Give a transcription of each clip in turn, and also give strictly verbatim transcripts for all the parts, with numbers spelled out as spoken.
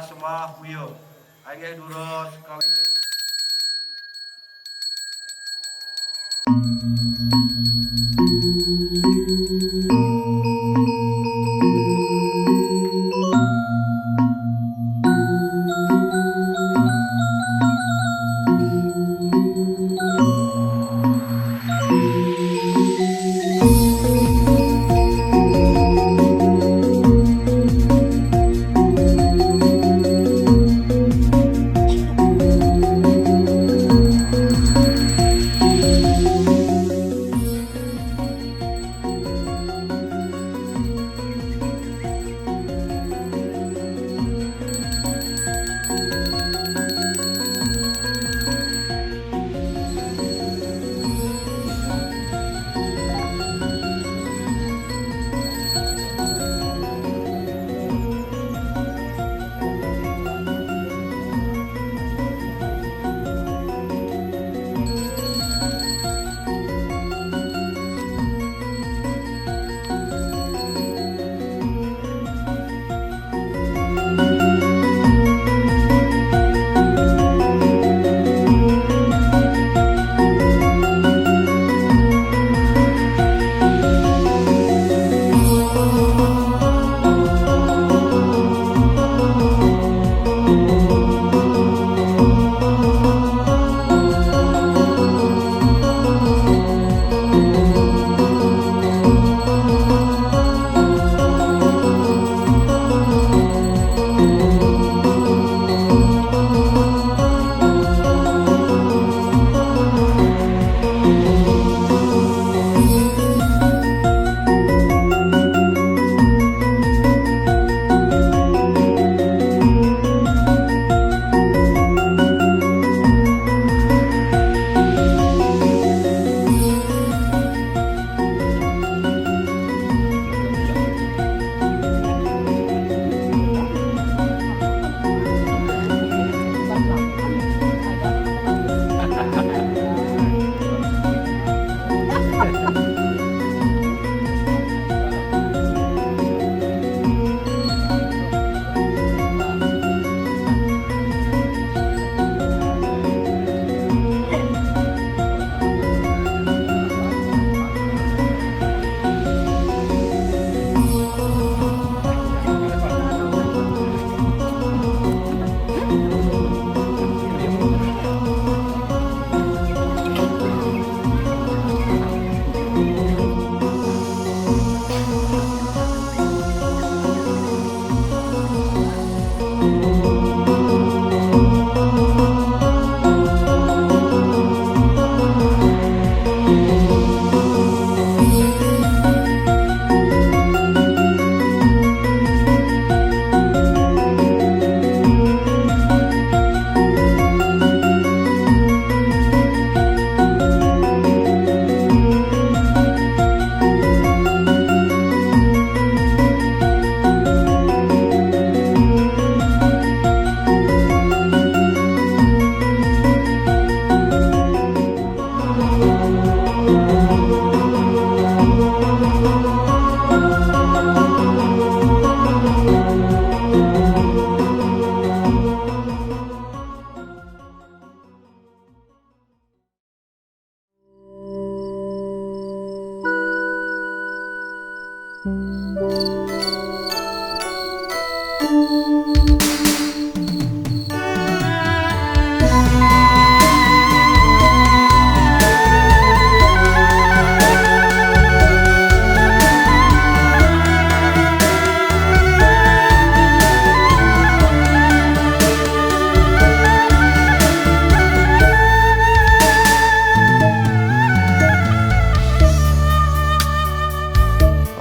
Semah Buya. Inggih durus kawité.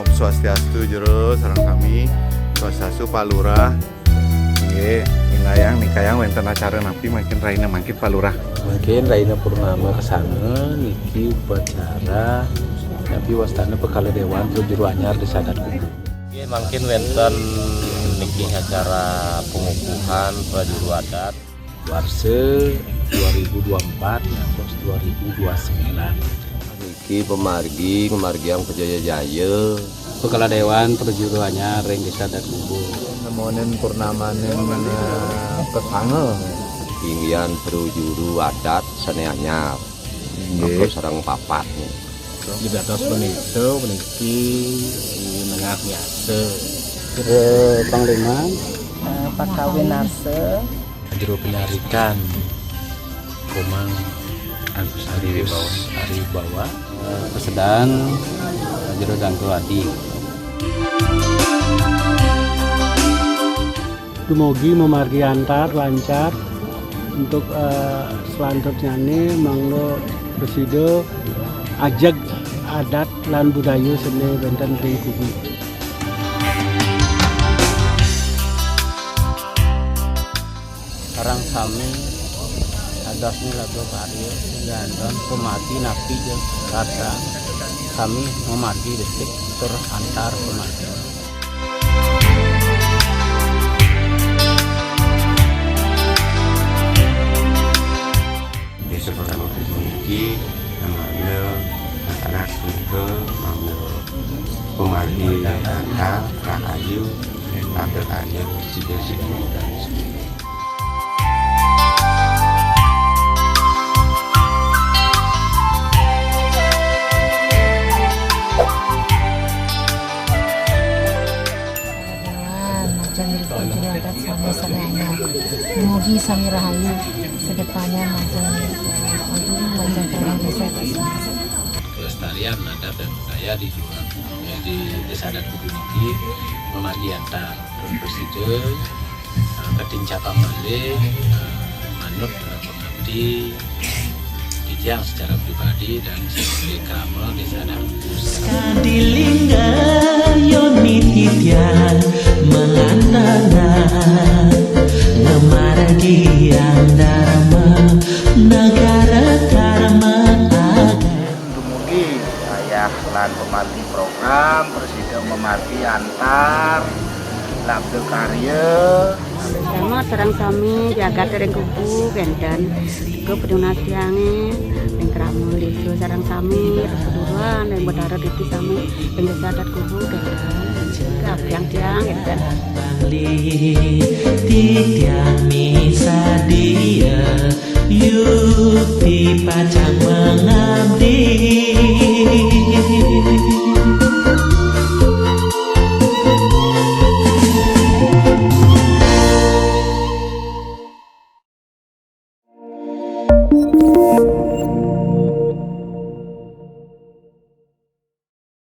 Om Swastiastu jero sareng sami. Swastiastu Pak Lurah. Nggih, ingkayang, ingkayang wénten acara napi mangkin rahina mangkin Pak Lurah? Mangkin rahina purnama kesanga niki upacara napi wastana Pekala Dewan Prajuru Anyar Désa Adat Kubu. Nggih, mangkin wénten niki acara pengukuhan prajuru adat. Warsa dua ribu dua empat ngantos dua ribu dua sembilan. Niki pamargi ngamargiang prajaya jaya. Pekala Dewan Prajuru Anyar ring Désa Adat Kubu. Monen purnamanen, eh, kesanga. Inggihan prajuru adat Sene Anyar. Nggih. Mengko sareng papat. Nggih, dados menika puniki di nengah biasa. Jero Panglima. Eh, Pakawin Arsa. Jero Penyarikan. Komang Agus Ariwibawa. Ariwibawa. Eh, Pesedan. Jero Dangko Adi. Dumugi mamargi antar lancar untuk, eh, selanjutnya nih mangga prasida ajeg adat lan budaya seni wonten ring kubu. Sareng sami dados nilaba karya dan pemati napi ja rasa sami memargi detik tur antar pemati. Desa Pertama Kubu niki namanya masyarakat juga mangga pemargi antar rahayu, pada karya sida-sida. Mugi sami rahayu, kedepannya majeng, eh, untuk majeng kerana desa. Kelestarian adat dan budaya di luar, ya, di Desa Adat Kubu niki memargi antar. Terus itu, eh, ketincapan malih, eh, manut, eh, pengabdi titiang secara pribadi dan sebagai krama Desa Adat Kubu secara Kadilingga yoni titiang melantara ngemargiang dharma negara karma agama. Dumugi ayah lan pemati program, prasida memargi antar, labda karya. Sama sareng sami jagat ring kubu kenten. Tiga pedunas tiange ring krama desa sareng sami, perseduran ring Betara Diki sami ring desa adat kubu kenten. Kapiang tiang kenten. Titiang misadia, yukti pacang mengabdi.